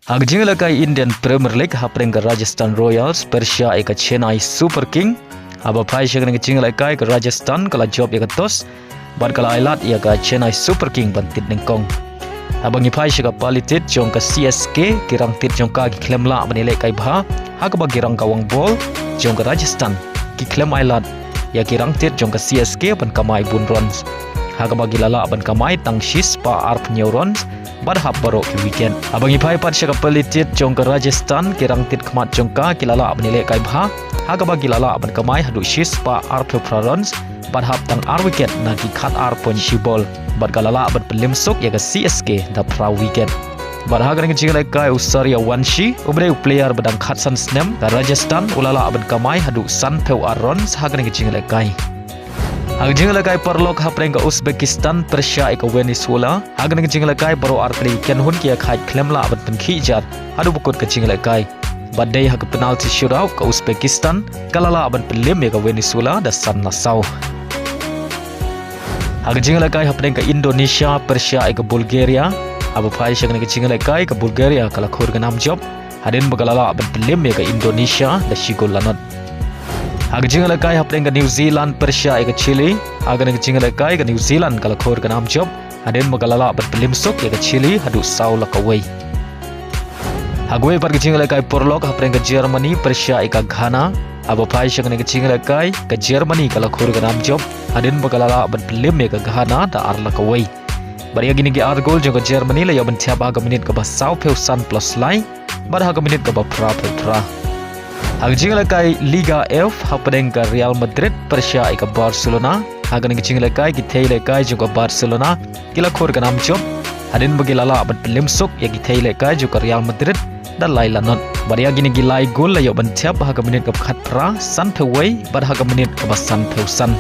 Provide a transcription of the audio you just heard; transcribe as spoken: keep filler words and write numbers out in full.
Ha ka jingïalehkai Indian Premier League, hapdeng ka Rajasthan Royals pyrshah ïa ka Chennai Super King. Haba phai sha kane ka jingïalehkai, ka Rajasthan ka la jop ïa ka toss bad ka la ailad ïa ka Chennai Super King ban tied nyngkong. Haba ngi phai sha ka pyrthei jong ka C S K, ki rangtied jong ka ki khlem lah ban ïalehkai bha, ha kaba ki rangkawang bol jong ka Rajasthan ki khlem ailad ïa ki rangtied jong ka C S K ban kamai bun runs, ha kaba ki la lah ban kamai tang shispah arphew hynñiew runs bad hap baroh ki wicket. Haba ngi phai pat sha ka pyrthei jong ka Rajasthan, ki rangtied khmat jong ka ki la lah ban ïalehkai bha, ha kaba ki la lah ban kamai haduh shispah arphew phra runs bad hap tang ar wicket na ki khatar point shi ball, bad ka la lah ban pynliem suk ïa ka C S K da phra wicket. Bad ha kane ka jingïalehkai, u Suryawanshi, uba dei u player ba dang khatsan snem ka Rajasthan, u la lah ban kamai haduh sanphew ar runs ha kane ka jingïalehkai. Ha ka jingïalehkai paralok, hapdeng ka Uzbekistan pyrshah ïa ka Venezuela, ha kane ka jingïalehkai baroh artylli ki kynhun ki ïakhaid khlem lah ban pynkhih jar haduh ba kut ka jingïalehkai. Bad dei ha ka penalty shootout, ka Uzbekistan ka la lah ban pynliem ïa ka Venezuela da san la saw. Ha ka jingïalehkai, hapdeng ka Indonesia pyrshah ïa ka Bulgaria, haba phai sha kane ka jingïalehkai, ka Bulgaria ka la khur ka nam jop hadien ba ka la lah ban pynliem ïa ka Indonesia da shi gol la nod. Ha ka jingïalehkai, hapdeng ka New Zealand pyrshah ïa ka Chile, ha kane ka jingïalehkai, ka New Zealand ka la khur ka nam jop hadien ba ka la lah ban pynliem suk ïa ka Chile haduh saw la kawei. Ha kawei pat ka jingïalehkai paralok, hapdeng ka Germany pyrshah ïa ka Ghana, haba phai sha kane ka jingïalehkai, ka Germany ka la khur ka nam jop hadien ba ka la lah ban pynliem ïa ka Ghana da ar la kawei. Bad ïa kine ki ar gol jong ka Germany la ïoh ban thiap ha ka minit kaba sawphew san plus lai bad ha ka minit kaba phraphew phra. Ha ka jingïalehkai Liga F, hapdeng ka Real Madrid pyrshah ïa ka Barcelona, ha kane ka jingïalehkai, ki thei ïalehkai jong ka Barcelona ki la khur ka nam jop hadien ba ki la lah ban pynliem suk ïa ki thei ïalehkai jong ka Real Madrid da lai la nod. Bad ïa kine ki lai gol la ïoh ban thiap ha ka minit kaba khatphra, sanphew wei bad ha ka minit kaba sanphew san.